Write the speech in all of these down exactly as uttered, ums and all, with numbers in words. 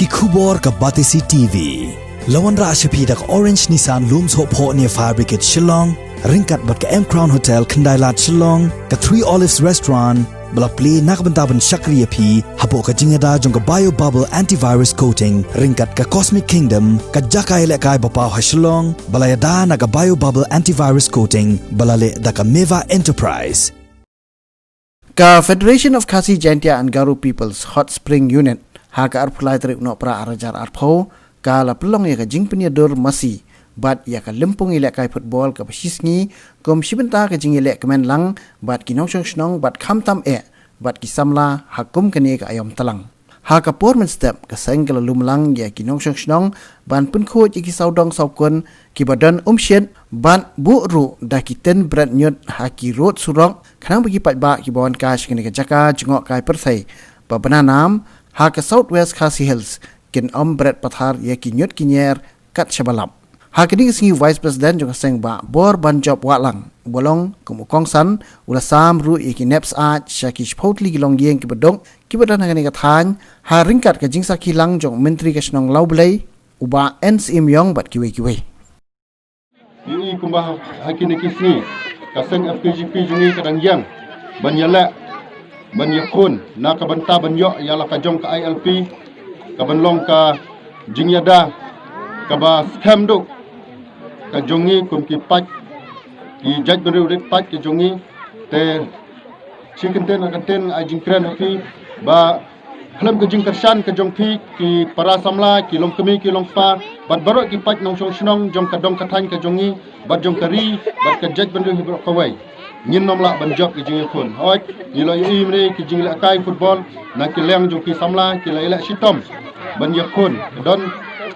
Ki khubor ka Batesi T V. La wanrah sha phi da ka Orange Nissan Lum Sohphoh near Fire Brigade Shillong, ryngkat bad ka M Crown Hotel Khyndai Lad Shillong, ka Three Olives Restaurant, ba la plie na ka bynta ban shakri ïa phi hapoh ka jingïada jong ka Bio Bubble Antivirus Coating, ryngkat ka Cosmic Kingdom, ka jaka ïalehkai ba paw ha Shillong, ba la ïada na ka Bio Bubble Antivirus Coating, ba la leh da ka Meva Enterprise. Ka Federation of Khasi Jaintia and Garo Peoples Hot Spring Unit ha ka arphew lai tarik u Nohprah ar hajar arphew ka la pynlong ïa ka jingpynïadur masi bad ïa ka lympung ïalehkai football kaba shisngi kum shi bynta ka jingïalehkmen lang bad ki nongshong shnong bad khamtam eh bad ki samla ha kum kane ka aiom tlang. Ha ka por mynstep ka seng ka la lum lang ïa ki nongshong shnong ban pynkhuid ïa ki sawdong sawkun kiba don umshit bad buh ruh da ki tin bret ñiut ha ki rud surok khnang ba ki paidbah kiba wan kai sha kane ka jaka jngoh kai pyrthei ba bna nam ha ka South West Khasi Hills kin ym bret pathar ïa ki ñiut ki ñier kat shaba lap. Ha kane ka sngi u Vice President jong ka seng Bah Borbanjop Wahlang uba long kum u kongsan u la sam ruh ïa ki nep syaid sha ki shiphew tylli ki longïing kiba duk kiba don ha kane ka thaiñ ha ryngkat ka jingsakhi lang jong u Myntri ka shnong Lawblei u Bah N Syiem Ïong bad kiwei kiwei. Ïohi kumba ha kine ki sngi ka seng F K G P jong ngi ka dang ïeng ban ïaleh ban ïakhun na ka bynta ban ïoh ïa la ka jong ka I L P ka ban long ka jingïada kaba skhem duk ka jong ngi kum ki paid ki jaitbynriew rit paid ka jong ngi. Te shi kyntien ar kyntien ai jingkren ha phi ba khlem ka jingkyrshan ka jong phi ki para samla ki longkmie ki longkpa bad baroh ki paid nongshong shnong jong ka dong ka thaiñ ka jong ngi bad jong ka ri bad ka jaitbynriew hi baroh kawei. Ngin ym lah ban jop ki jingïakhun. Hooid ngi la ïohi mynne ki jinglehkai football na ki liang jong ki samla ki la ïaleh shitom ban ïakhun. Don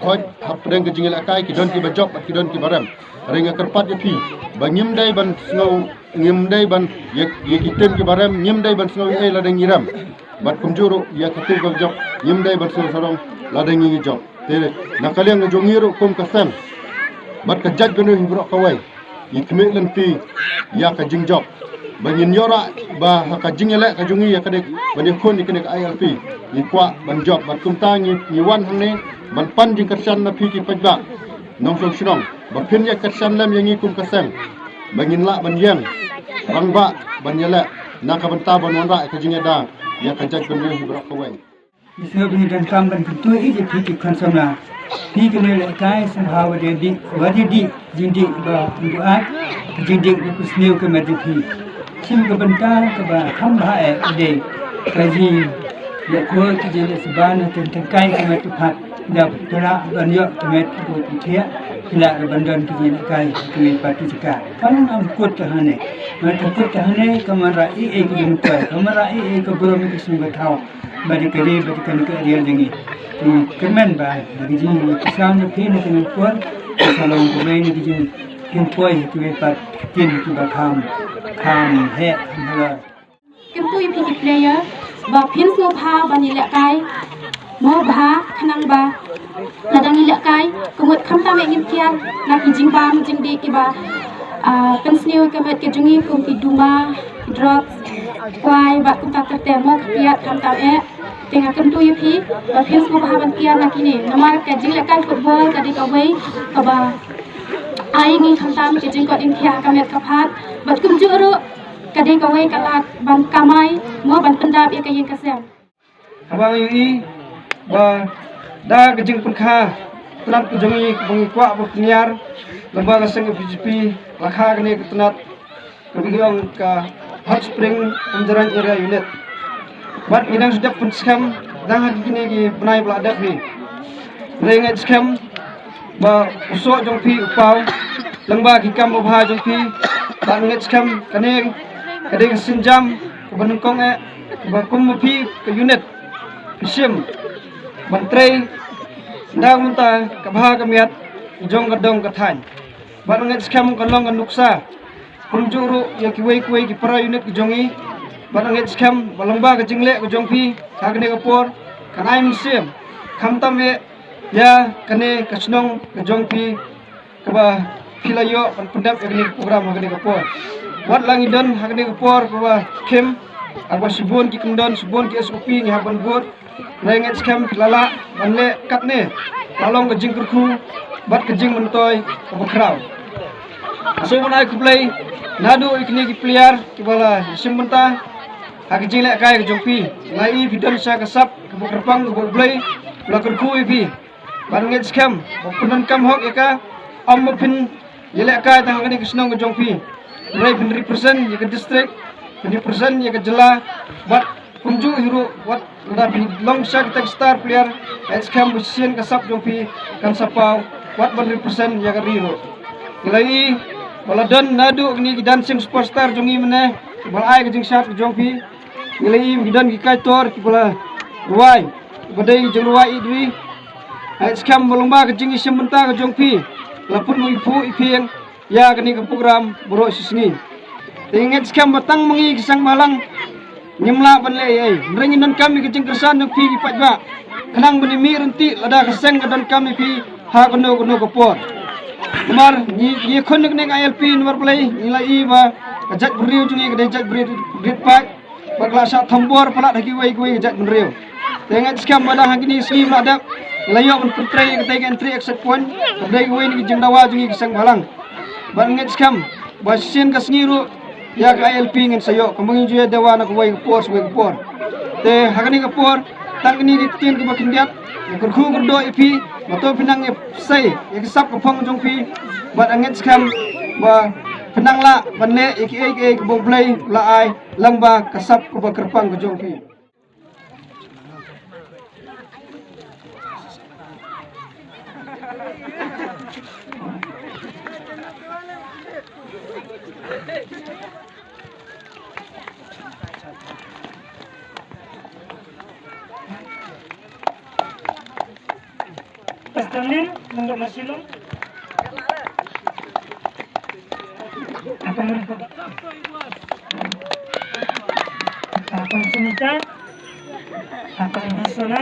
hooid hapdeng ka jinglehkai ki don kiba jop bad ki don kiba rem. Hynrei nga kyrpad ïa phi ba ngim dei ban sngew ngim dei ban ïa ïa ki tim kiba rem ngim dei ban sngew ïa ei lada ngi rem. Bad kumjuh ruh ïa ka tim kiba jop ngim dei ban sngew sarong lada ngi ngi jop. Te na ka liang ka jong ngi ruh kum ka seng bad ka jaitbynriew hi baroh kawei ngi khmih lynti ïa ka jingjop ba ngin ïoh rah ba ha ka jingïaleh ka jong ngi ïa ka dei ban ïakhun ïa kane ka I L P. Ngi kwah ban jop bad kumta ngi ngi wan hangne ban pan jingkyrshan na phi ki paidbah nongshong shnong ba phin ïa kyrshan lem ïa ngi kum ka seng ba ngin lah ban ïeng rangbah ban ïaleh na ka bynta ban wanrah ïa ka jingïada ïa ka jaitbynriew hi baroh kawei. Ngi sngewbha ngi donkam ban kyntu ïa phi ki khun samla. Phi kine lehkai sngewbha wat ïa dih wat ïa dih jingdih ba ym buaid ka jingdih ba kusniew ka met jong phi. Shim ka bynta kaba kham bha eh ka dei ka jing ïa khun ka jing ïa sban ha teng teng kai ka met ka phat. Dap tera ban ïoh ka met ka bud ka thiah ki lah ka ban don ka jing ïa kai ka met pat ki jaka. Ka long am kut ka hane. Met ka kut ka hane ka man ra i ei ka jingkoi ka man ra i ei ka burom ka sum ka thaw. Ba dei ka dei ba dei ka nek ka rial jong ngi. Ki kyrmen ba na ki jingkisan na phi na ki nongpor. Ka long ka mei na ki jingpynpoi ki mei pat kin ki ba kham kham heh kham halor. Kyntu ïa phi ki player ba phin sngewbha ban ïalehkai mo bha khnang ba lada ngi lehkai ka mut khamtam ïa ngim kiar na ki jingbam jingdih kiba pynsniew ïa ka met ka jong ngi kum ki duma, ki drugs, kwai bad kumta ter ter mo ka kiad khamtam eh. Te nga kyntu ïa phi ba phin sngewbha ban kiar na kine namar ka jinglehkai football ka dei kawei kaba ai ngi khamtam ka jingkot jingkhiah ka met ka phad bad kumjuh ruh ka dei kawei ka lad ban kamai mo ban pyndap ïa ka ïing ka sem. Haba ngi ïohi ba da ka jingpynkha tnat ka jong ngi ba ngi kwah ba pynïar lem bad ka seng F K G P la kha kane ka tnat kaba ngi ong ka Hot Spring Umjarain Area Unit. Bad ngi dang shu dep pynskhem dang ha kine ki bnai ba la dep hi. Hynrei ngeit skhem ba u soh jong phi u paw lyngba ki kam babha jong phi. Bad ngeit skhem kane ka dei ka sienjam kaba nyngkong eh kaba kum ma phi ka unit phi shim ban trei da ka bynta ka bha ka miat jong ka dong ka thaiñ. Bad ngeit skhem ka long ka nuksa kumjuh ruh ïa kiwei kiwei ki para unit ki jong ngi. Bad ngeit skhem ba lyngba ka jingleh ka jong phi ha kane ka por kan ai mynsiem khamtam eh ïa kane ka shnong ka jong phi kaba phi la ïoh ban pyndep ïa kane ka program ha kane ka por. Wat la ngi don ha kane ka por kaba khim Haba shibun ki kyndon, shibun ki S O P ngi hap ban bud. Hynrei ngeit skhem ki la lah ban leh katne. Ka long ka jingkyrkhu bad ka jingmyntoi kaba khraw. Sngewbha ban ai khublei naduh ïa kine ki player kiba la shim bynta ha ka jinglehkai ka jong phi. Ngi la ïohi phi don sha ka sap kaba kyrpang kaba U Blei u la kyrkhu ïa phi. Bad ngeit skhem ba phin donkam hok ïa ka, ym ba phin ïalehkai tang ha kane ka shnong ka jong phi, hynrei phin represent ïa ka district, phin represent ïa ka jylla. Bad kumjuh hi ruh, wat lada phi long sha kata ka star player, ngeit skhem ba shisien ka sap jong phi kan sa paw, wat ban represent ïa ka ri ruh. Ngi la ïohi ba la don naduh kine ki dancing superstar jong ngi mynne ba la ai ka jingshad ka jong phi. Ngi la ïohi ba ki don ki kaitor kiba la rwai, ba dei ki jingrwai ïeit ri. Ngeit skhem ba lyngba ka jingïashim bynta ka jong phi, la pynmih phuh ïa phi ïa kane ka program baroh shi sngi. Te ngeit skhem ba tang ma ngi ki seng bhalang ngim lah ban leh ei ei, hynrei ngin donkam ïa ka jingkyrshan jong phi ki paidbah, khnang ban ïamih ryntih lada ka seng ka donkam ïa phi ha kano kano ka por. Namar ngi, ngi khun ïa kane ka I L P namar balei, ngi la ïohi ba ka jaitbynriew jong ngi ka dei jaitbynriew rit paid. Bad ka la shah thombor palat ha kiwei kiwei ki jaitbynriew. Te ngeit skhem ba dang ha kine ki sngi ba la dep, la ïoh ban pyntrei ïa katei ka entry exit point, ka dei kawei na ki jingdawa jong ngi ki seng bhalang. Bad ngeit skhem ba shisien ka sngi ruh ïa ka I L P ngin sa ïoh, kumba ngi ju ïa dawa na kawei ka por sha kawei ka por. Te ha kane ka por, tang kine ki ktien kiba khyndiat, nga kyrkhu kyrdoh ïa phi ba to phin nang ïa sei ïa ka sap ka phong jong phi. Bad nga ngeit skhem ba phin nang lah ban leh ïa kiei kiei kiba U Blei u la ai lyngba ka sap kaba kyrpang ka jong phi. Pastanil, nunggu masilong. Apa mereka? Apa semita? Apa ini sana?